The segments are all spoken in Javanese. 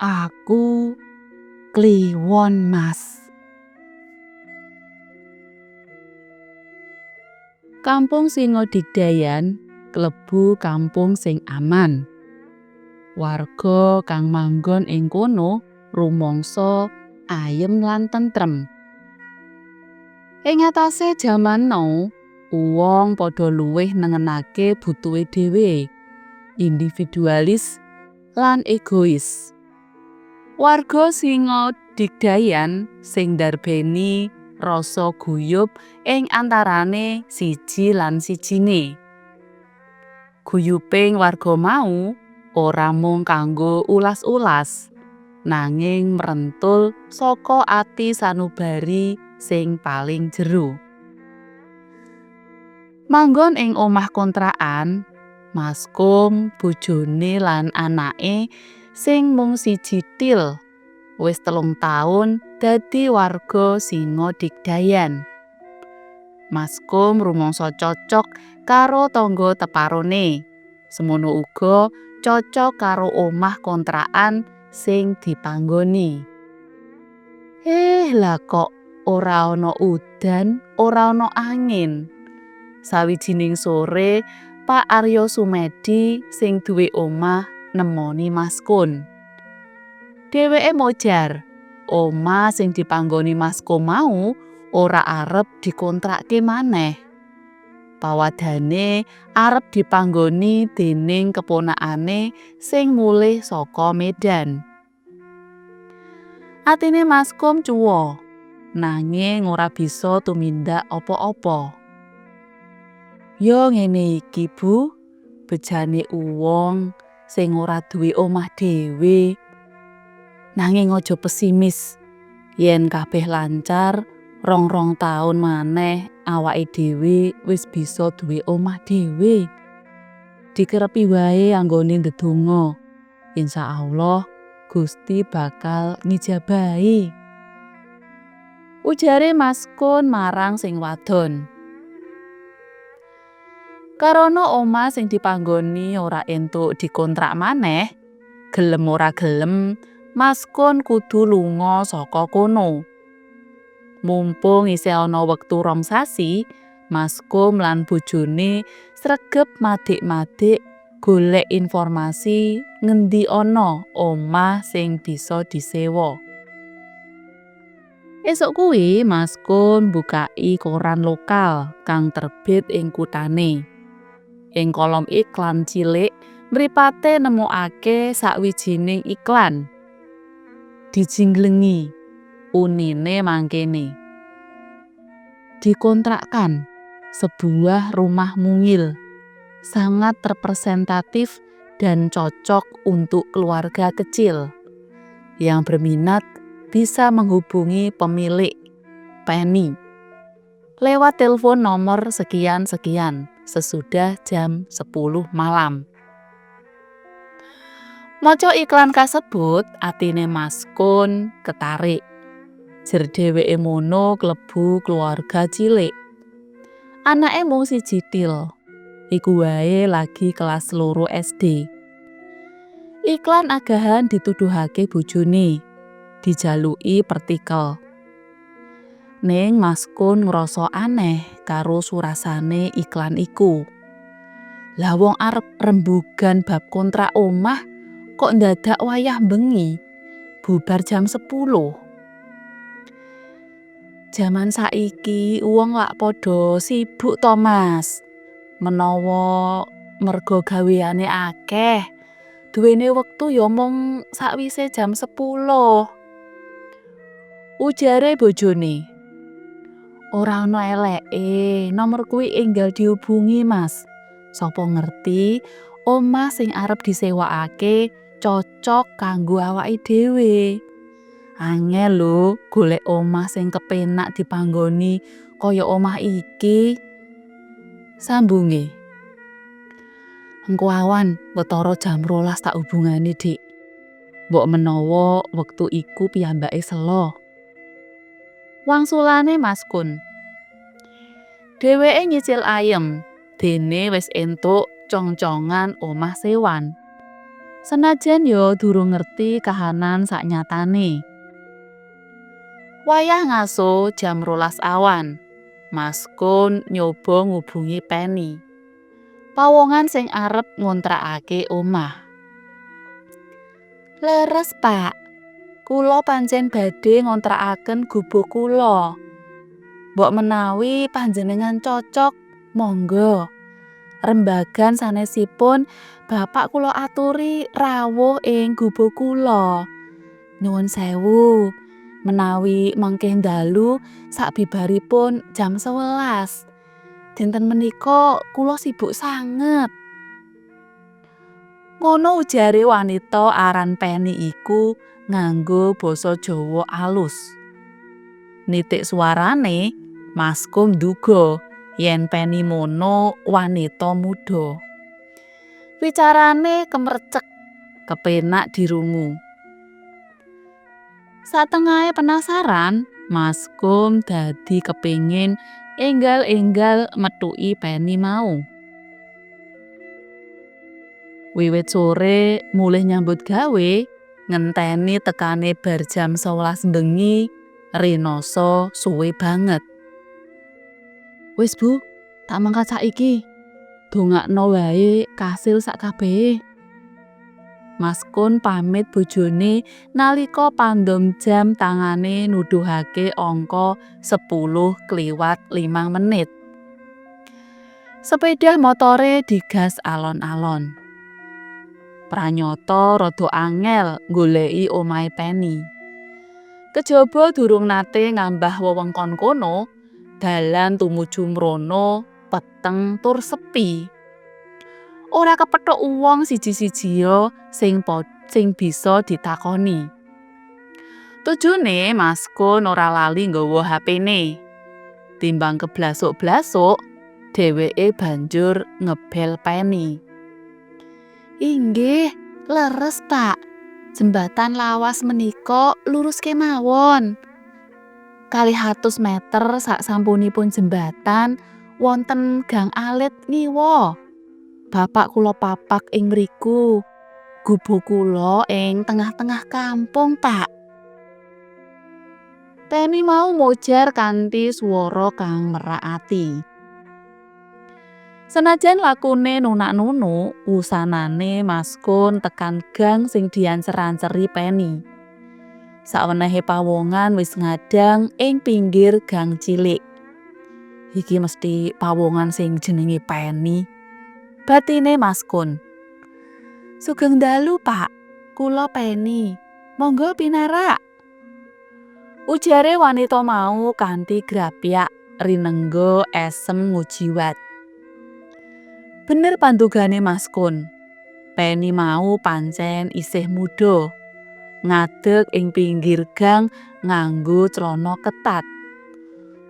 Aku kliwon, Mas. Kampung Singodigdayan klebu kampung sing aman. Warga kang manggon ing kono rumangsa ayem lan tentrem. Ing atase jaman now, uwong padha luwih nengenake butuhe dhewe, individualis lan egois. Warga Singodigdayan sing ndarbeni rasa guyub ing antarane siji lan sijine. Guyuping warga mau ora mung kanggo ulas-ulas, nanging mrentul saka ati sanubari sing paling jero. Manggon ing omah kontrakan, Maskum, bojone lan anake sing mung siji thil wis 3 taun dadi warga Singodigdayan. Maskum rumangsa cocok karo tangga teparone. Semono uga cocok karo omah kontrakan sing dipanggoni. Eh, lah kok ora ana udan, ora ana angin. Sawijining sore, Pak Aryo Sumedi sing duwe omah nemoni Mas Kun. Dheweke mojar, omah sing dipanggoni Mas Kun mau ora arep dikontrakke maneh. Pawadane arep dipanggoni dening keponakane sing mulih saka Medan. Atine Mas Kum cuwa, nanging ora bisa tumindak apa-apa. Yo ngene iki, Bu, bejane uwong sing ora duwe omah dhewe. Nanging aja pesimis. Yen kabeh lancar, rong-rong taun maneh awake dhewe wis bisa duwe omah dhewe. Dikerepi wae anggone ndedonga. Insyaallah Gusti bakal ngijabahi. Ujare Mas Kun marang sing wadon. Karana omah sing dipanggoni ora entuk dikontrak maneh, gelem ora gelem, Mas Kun kudu lunga saka kono. Mumpung isih ana wektu 2 sasi, Mas Kum lan bojone sregep madik-madik golek informasi ngendi ana omah sing bisa disewa. Esuk kuwi Mas Kun mbukaki koran lokal kang terbit ing kuthane. Ing kolom iklan cilik, mripate nemokake sawijining iklan. Dijinglengi, unine mangkene. Dikontrakkan sebuah rumah mungil, sangat representatif dan cocok untuk keluarga kecil. Yang berminat bisa menghubungi pemilik, Penny, lewat telepon nomor sekian-sekian sesudah jam 10 malam. Maca iklan kasebut, atine Mas Kun ketarik. Jer dheweke mono klebu keluarga cilik. Anake mung siji thil. Iku wae lagi kelas 2 SD. Iklan agahan dituduhake bojone, dijaluki pertikel. Ning Mas Kun ngrasa aneh karo surasane iklan iku. Lah wong arep rembugan bab kontrak omah kok ndadak wayah bengi, bubar jam 10. Jaman saiki wong lak padha sibuk to, Mas. Menawa merga gaweane akeh, duwene wektu ya mung sakwise jam 10. Ujare bojone. Ora ana eleke, nomor kuwi enggal dihubungi, Mas. Sapa ngerti omah sing arep disewakake cocok kanggo awake dhewe. Angel lho golek omah sing kepenak dipanggoni kaya omah iki. Sambunge. Engko awan watara jam 12 tak hubungane, Dik. Mbok menawa wektu iku piyambake selo. Wangsulane Mas Kun. Dheweke nyicil ayem, dene wis entuk congcongan omah sewan. Senajan yo durung ngerti kahanan saknyatane. Wayah ngaso jam 12 awan, Mas Kun nyoba ngubungi Penny. Pawongan sing arep ngontrakake omah. "Leres, Pak. Kula pancen badhe ngontrakaken gubuk kula. Mbok menawi panjenengan cocok, monggo. Rembagan sanesipun bapak kula aturi rawuh ing gubuk kula. Nyuwun sewu, menawi mangke dalu sabibaripun jam 11. Dinten menika kula sibuk sanget." Ngono ujare wanita aran Penny iku nganggo basa Jawa alus. Nitik suarane, Mas Kun nduga yen Penny mono wanita muda. Wicarane kemrecek, kepenak dirungu. Satengahe penasaran, Mas Kun dadi kepingin enggal-enggal methuki Penny mau. Wiwit sore mulih nyambut gawe, ngenteni tekane bar jam 11 bengi, rinasa suwe banget. "Wis, Bu, tak mangkat saiki. Dongakno wae kasil sakabehe." Mas Kun pamit bojone nalika pandom jam tangane nuduhake angka 10.05. Sepeda motore digas alon-alon. Pranyata rada angel nggoleki omahe Penny. Kejaba durung nate ngambah wewengkon kono, dalan tumuju mrono peteng tur sepi. Ora kepethuk wong siji-sijiya sing bisa ditakoni. Tujune Mas Kun ora lali nggawa hapene. Timbang keblasuk-blasuk, dheweke banjur ngebel Penny. "Inggih, leres, Pak. Jembatan lawas menika lurus kemawon. 200 meter sasampunipun jembatan wonten gang alit ngiwa. Bapak kula papak ing mriku. Gubuk kula ing tengah-tengah kampung, Pak." Penny mau mojar kanthi swara kang merak ati. Senajan lakune nunak-nunuk, wusanane Mas Kun tekan gang sing diancer-anceri Penny. Sawenehe pawongan wis ngadang ing pinggir gang cilik. "Iki mesti pawongan sing jenenge Penny," batine Mas Kun. "Sugeng dalu, Pak. Kula Penny. Monggo pinarak," ujare wanita mau kanthi grapyak rinengga esem ngujiwat. Bener pandugane Mas Kun. Penny mau pancen isih muda. Ngadeg ing pinggir gang nganggo clana ketat.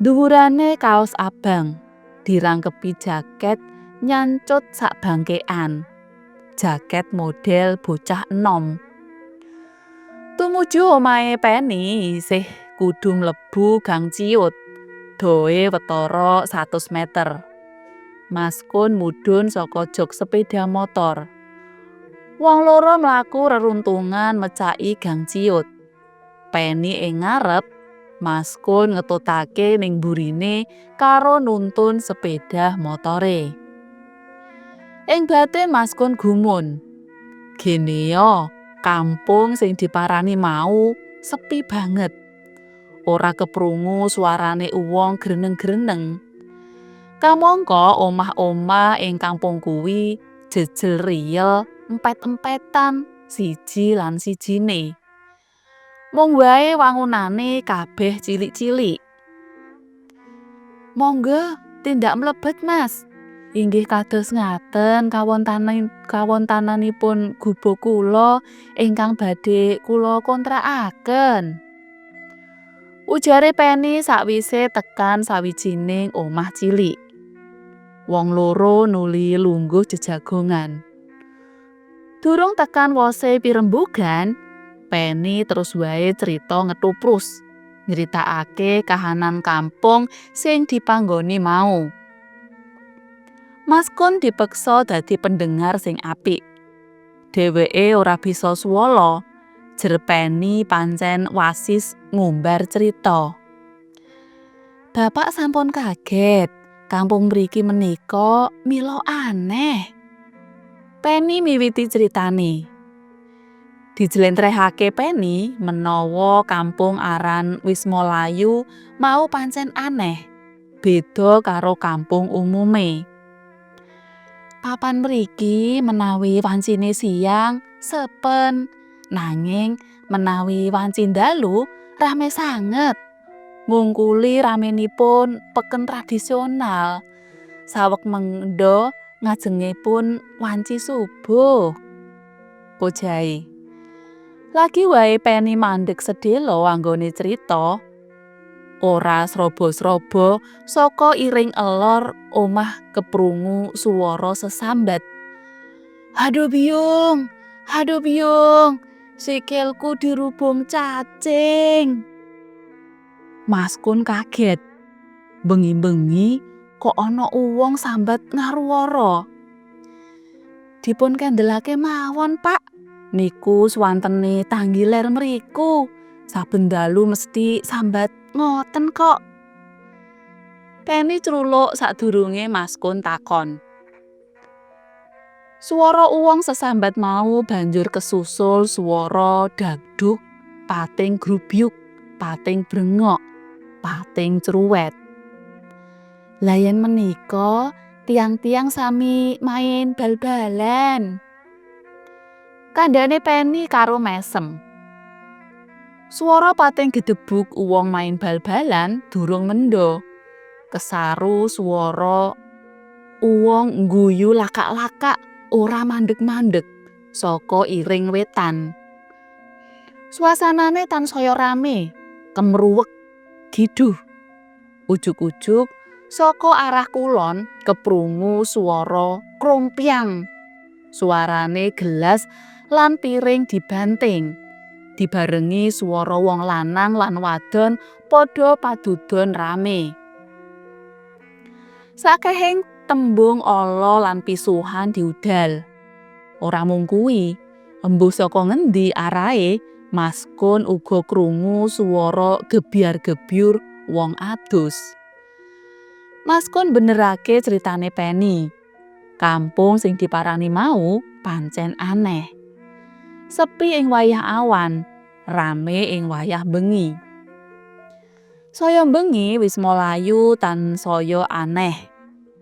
Dhuwurane kaos abang, dirangkepi jaket nyancut sak bangkekan. Jaket model bocah enom. Tumuju omahe Penny isih kudu mlebu gang ciut. Dohe watara 100 meter. Mas Kun mudhun saka jok sepeda motor. Wong loro mlaku reruntungan mecaki gang ciut. Penny ing ngarep, Mas Kun ngetutake ning burine karo nuntun sepeda motore. Ing batin Mas Kun gumun. Genea kampung sing diparani mau sepi banget. Ora keprungu suarane wong greneng-greneng. Kamangka omah-omah ing kampung kuwi jejel riyel empet-empetan siji lan sijine. Mung wae wangunane kabeh cilik-cilik. "Monggo tindak mlebet, Mas. Inggih kados ngaten kawontenanipun gubuk kula ingkang badhe kula kontrakaken," ujare Penny sakwise tekan sawijining omah cilik. Wong loro nuli lungguh jejagongan. Durung tekan wose pirembugan, Penny terus wae crita ngethuprus, nyritakake kahanan kampung sing dipanggoni mau. Mas Kun dipeksa dadi pendengar sing apik. Dheweke ora bisa swala. Jer Peni pancen wasis ngumbar crita. Bapak sampun kaget, kampung mriki menika mila aneh. Peni miwiti critane. Dijlentrehake Peni menawa kampung aran Wismalayu mau pancen aneh, beda karo kampung umume. Papan mriki menawi wancine siang sepen, nanging menawi wanci dalu rame sanget. Ngungkuli ramenipun peken tradisional. Saweg mendha ngajengipun wanci subuh. Kojahe. Lagi wae Peni mandeg sedhela anggone crita. Ora sraba-sraba saka iring elor omah keprungu swara sesambat. "Haduh biyung, haduh biyung, sikilku dirubung cacing." Mas Kun kaget. Bengi-bengi kok ana wong sambat ngaruwara. "Dipun kendelake mawon, Pak. Niku swantene tanggi ler mriku. Saben dalu mesti sambat ngoten kok." Peni cruluk sadurunge Mas Kun takon. Swara wong sesambat mau banjur kesusul swara dagdug, pating grubyuk, pating brengok, pating cruwet. "Lah yen menika tiyang-tiyang sami main bal-balan," kandhane Peni karo mesem. Swara pating gedebuk wong main bal-balan durung mendha. Kesaru swara wong ngguyu lakak-lakak ora mandeg-mandeg saka iring wetan. Suasanane tansaya rame, kemruwek, giduh. Ujug-ujug saka arah kulon keprungu swara krompyang. Suarane gelas lan piring dibanting. Dibarengi swara wong lanang lan wadon padha padudon rame. Sakehing tembung ala lan pisuhan diudal. Ora mung kuwi, embuh saka ngendi arahe, Mas Kun uga krungu swara gebyar-gebyur wong adus. Mas Kun benerake critane Peni. Kampung sing diparani mau pancen aneh. Sepi ing wayah awan, rame ing wayah bengi. Saya bengi Wismalayu tansaya aneh.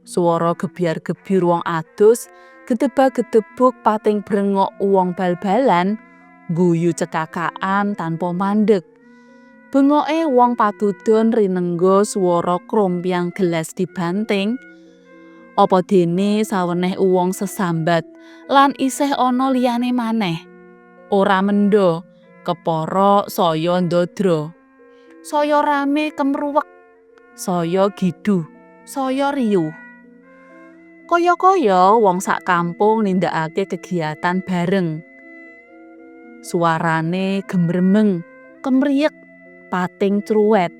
Swara gebyar-gebyur wong adus, gedebak-gedebuk pating brengok wong bal-balan, guyu cekakakan tanpa mandeg. Bengoke wong padudon rinengga swara krompyang gelas dibanting. Apa dene saweneh wong sesambat lan isih ana liyane maneh. Ora mendha, kepara saya ndadra. Saya rame kemruwek, saya giduh, saya riyuh. Kaya-kaya wong sak kampung nindakake kegiatan bareng. Suarane gemremeng, kemriyek, pating cruwet.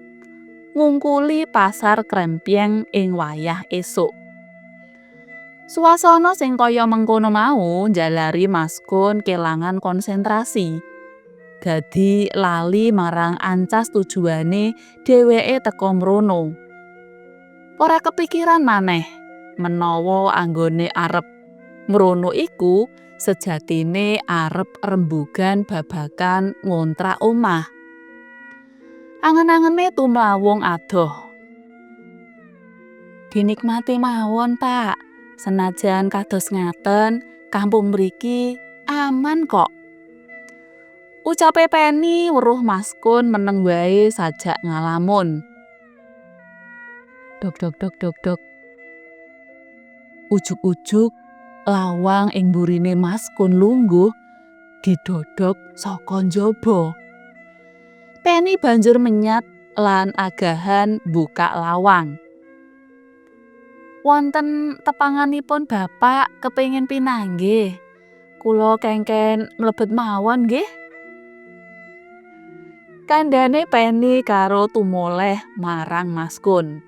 Ngungkuli pasar krempyeng ing wayah esuk. Swasana sing kaya mengkono mau njalari Mas Kun kelangan konsentrasi. Dadi lali marang ancas tujuane dheweke teka mrono. Ora kepikiran maneh menawa anggone arep mrono iku sejatine arep rembugan babagan ngontrak omah. Angen-angene tumlawung adoh. "Dinikmati mawon, Pak. Senajan kados ngaten, kampung mriki aman kok." Ucape Peni weruh Mas Kun meneng wae sajak ngalamun. Dok dok dok dok dok. Ujug-ujug lawang ing mburine Mas Kun lungguh didodok saka njaba. Peni banjur menyat lan agahan buka lawang. "Wonten tepanganipun Bapak kepingin pinanggih. Kula kengken mlebet mawon nggih?" Kandhane Peni karo tumoleh marang Mas Kun.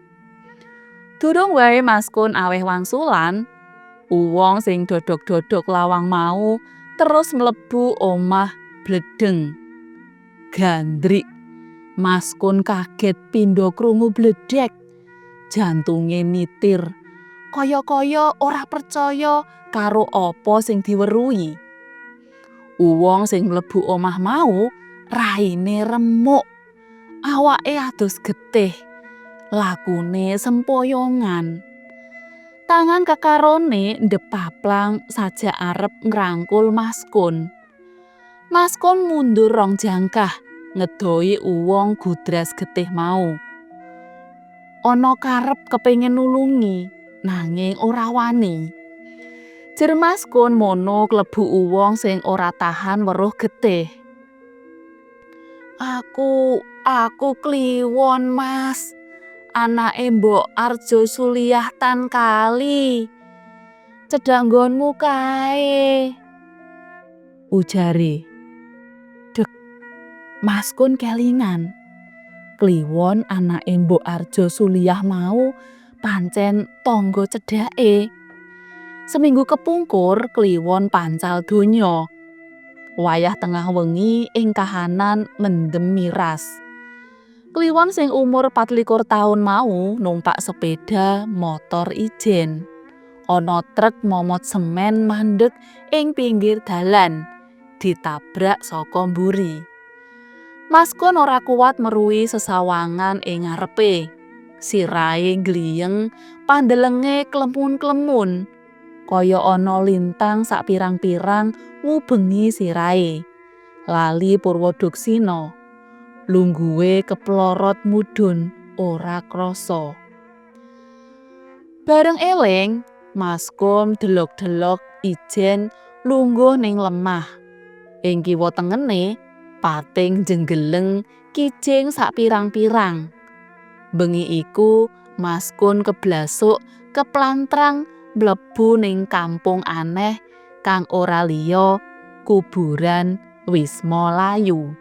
Durung wae Mas Kun aweh wangsulan, wong sing dodok-dodok lawang mau Terus mlebu omah bledeng. Gandrik. Mas Kun kaget pindha krungu bledek. Jantunge mitir. Kaya-kaya ora percaya karo apa sing diweruhi. Uwong sing mlebu omah mau raine remuk. Awake adus getih. Lakune sempoyongan. Tangan kekarone ndepaplang sajak arep ngrangkul Mas Kun. Mas Kun mundur rong jangkah ngedohi uwong gudras getih mau. Ana karep kepengin nulungi, nanging ora wani. Jer Mas Kun mono klebu uwong sing ora tahan weruh getih. Aku Kliwon, Mas. Anake Mbok Arjo Suliyah Tan Kali. Cedhak nggonmu kae, ujare. Dek, Mas Kun kelingan. Kliwon anake Mbok Arjo Suliyah mau pancen tangga cedhake. Seminggu kepungkur Kliwon pancal donya. Wayah tengah wengi ing kahanan mendem miras. Kliwon sing umur 24 taun mau numpak sepeda motor ijen. Ana truk momot semen mandeg ing pinggir dalan, ditabrak saka mburi. Mas Kun ora kuat meruhi sesawangan ing ngarepe. Sirahe gliyeng, pandelenge klemun-klemun. Kaya ana lintang sapirang-pirang ngubengi sirahe. Lali purwoduksina. Lungguhe keplorot mudhun ora krasa. Bareng eling, Mas Kun delok-delok ijen lungguh ning lemah. Ing kiwa tengene pating jenggeleng kijing sapirang-pirang. Bengi iku Mas Kun keblasuk keplantrang mlebu ning kampung aneh kang ora liya kuburan Wisma Layu.